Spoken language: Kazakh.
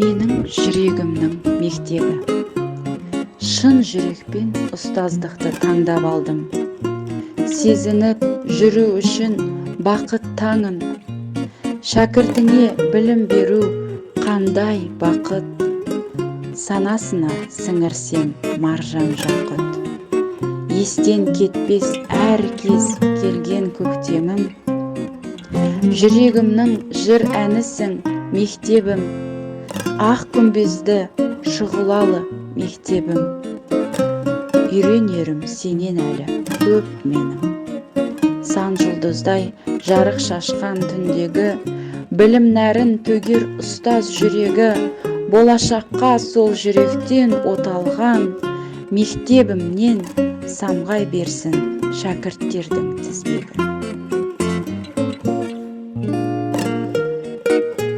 Менің жүрегімнің мектебі. Шын жүрекпен ұстаздықты таңдап алдым. Сезініп жүру үшін бақыт таңын. Шәкіртіңе білім беру қандай бақыт. Санасына сіңірсем маржан жақұт. Естен кетпес әр кез келген көктемім. Жүрегімнің жыр әнісің, мектебім. Ақ күмбезді шұғылалы мектебім. Үйренерім сенен әлі көп менің. Сан жұлдыздай жарық шашқан түндегі білім нәрін төгер ұстаз жүрегі, болашаққа сол жүректен оталған мектебімнен самғай берсін шәкірттердің тізбегі.